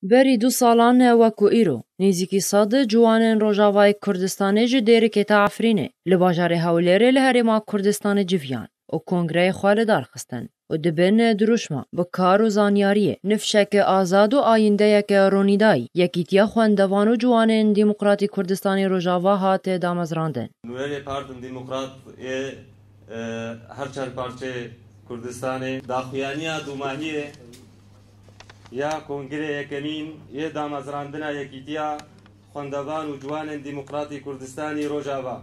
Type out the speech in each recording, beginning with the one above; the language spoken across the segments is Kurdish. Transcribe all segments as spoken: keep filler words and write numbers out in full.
Berî du salan e wek ku îro, nêzîkî sed ciwanên Rojavayê Kurdistanê ji Dêrikê ta Efrînê li bajarê Hewlêrê li Herêma Kurdistanê civiyan û kongreyê xwe li dar xistin û dibin dirûşma bi kar û zanyariyê, nifşeke azad û ayîndeyeke ronîdayî Yekîtiya Xwendevan û Ciwanên Demokratî Kurdistanê Rojava hate damezrandin. Nûnerê Partin Demokrat ê, e, her çar parçeyê Kurdistanê daxuyaniya dûmahiyê ya kongrê yekemîn yê damezrandina Yekîtiya Xwendevan û Ciwanên Demokratî Kurdistanî Rojava.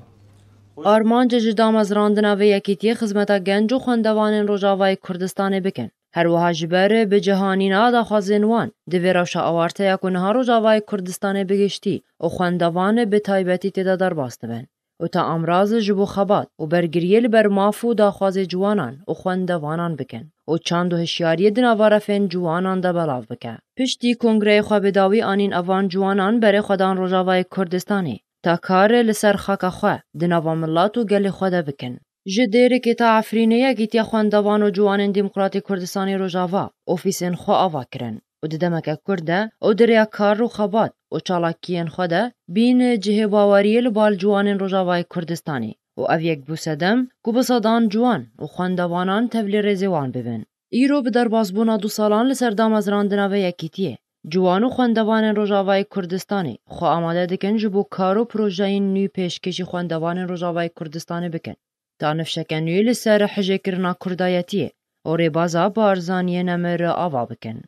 Armanc ji damezrandina vê yekîtiyê xizmeta genc û xwendevanên Rojavayê Kurdistanê bikin. Her wiha ji ber bi cihanîna daxwazên wan, di vê rewşa awarteya ku niha Rojavayê Kurdistanê bi giştî û xwendevan bi taybetî tê de derbas dibin û ta amraz ji bo xebat û bergiriyê li ber maf û daxwazê ciwanan û xwendevanan bikin û çand û hişyariyê di nava refên ciwanan de belav bike. Piştî kongreyê xwe bi dawî anîn evan ciwanan berê xwe dan Rojavayê Kurdistanê, ta kar li ser xaka xwe, di nava milat û gelê xwe de bikin. Ji Dêrikê ta Efrînê Yekîtiya Xwendevan û Ciwanên Demokratî Kurdistanê Rojava ofîsên xwe ava kirin û di demeke kurt de û di rêya kar û xebat û çalakiyên xwe de bîn cihê baweriyê li bal ciwanên Rojavayê Kurdistanê û ev yek bû sedem ku bi sedan ciwan û xwendevanan tevlî rêzê wan bibin. Îro bi derbasbûna du salan li ser damezrandina vê yekîtiyê, ciwan û xwendevanên Rojavayê Kurdistanê xwe amade dikin ji bo kar û projeyên nû pêşkêşî xwendevanên Rojavayê Kurdistanê bikin. Ta nifşeke nû li ser hijêkirina kurdayetiyê û rêbaza Barzaniyê nemir ava bikin.